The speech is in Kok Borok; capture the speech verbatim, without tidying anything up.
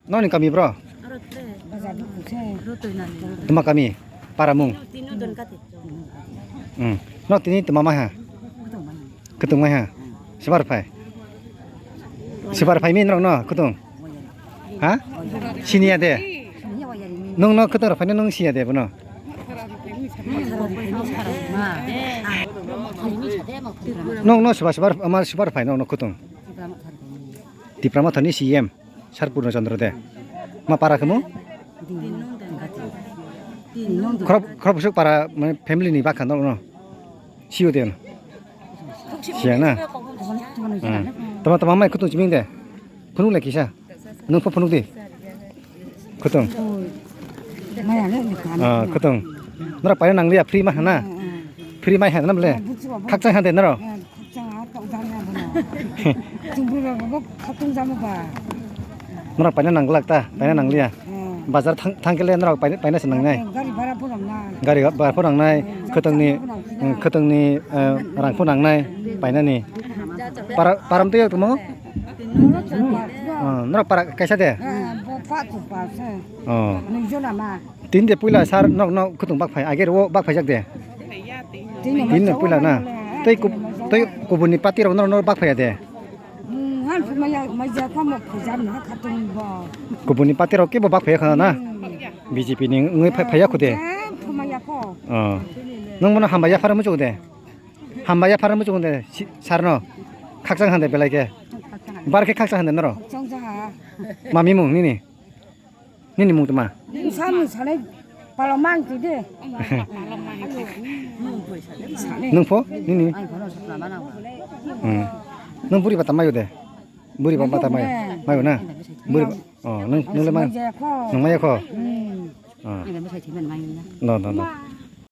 Noni kami bro? Tuma kami, para mung. Hmm. No tini tuma mai ha? Kutung mai ha? Sibar phai. Sibar phai mi norok no kutung. Ha? Siniya de. Nung no kutung rok phai no nung siya de bono. Nung no sibar sibar ama sibar phai no no kutung. Tipra Motha ni C M Sar Purno Chandra de. Ma para khe mo? Khorok, khorok bwswk para, mane, family ni bakha no, no. Sio de no. Siya na. Hmm. Tama, tama mai kutung chiming de. Phunuk le kisa. Nung pho phunuk di. Kutung. Ah, kutung. Nora paina nang liya, free ma hana. Free mai hana bole. Khakchang hande noro. Khakchang ha, tok jani abono. Chumui ba, ba, khatung jamo ba. Norok paina nang glak ta, paina nang liya. Hmm. Bazar thang, thang kele norok paina, paina se nangnai. Gari bhara pho nangnai. Gari bhara pho nangnai, hmm, khotongni, hmm, khotongni, eh, rang pho nangnai, painani. Para, param to yok tamo? Hmm. Ah, norok para kaisa de? Eh, bo pa tu pa se. Oh. Nung jona ma. Tin de puila sar nok nok kutung bak phai, age ro bak phai jak de. Tin de puila na. Tei kub-, tei kubuni party rok no, no bak phai de. Hmm, han maya, maya ko mo phai jam na khatung bo. Kubuni party rok ke bo bak phai khana na. Hmm. B J P ni ngoi phai, phai ya khude. Jam maya ko. Oh. Nung bono hamba ya phar muchung de. Hamba ya phar muchung de. Si-, sar no. Khakchang hande belai ke. Bar ke khakchang hande noro. Khakchang ja ha. Mami mung nini. Nini mung tma? Samung sanai paloma ang tide. Nung pho? Nini? Hmm. Nung buri bata mayo de? Buri bata mayo? Mayo na? Buri ba-, oh, nung, nung le ma-, nung maya kho? Hmm. Ah. No, no, no.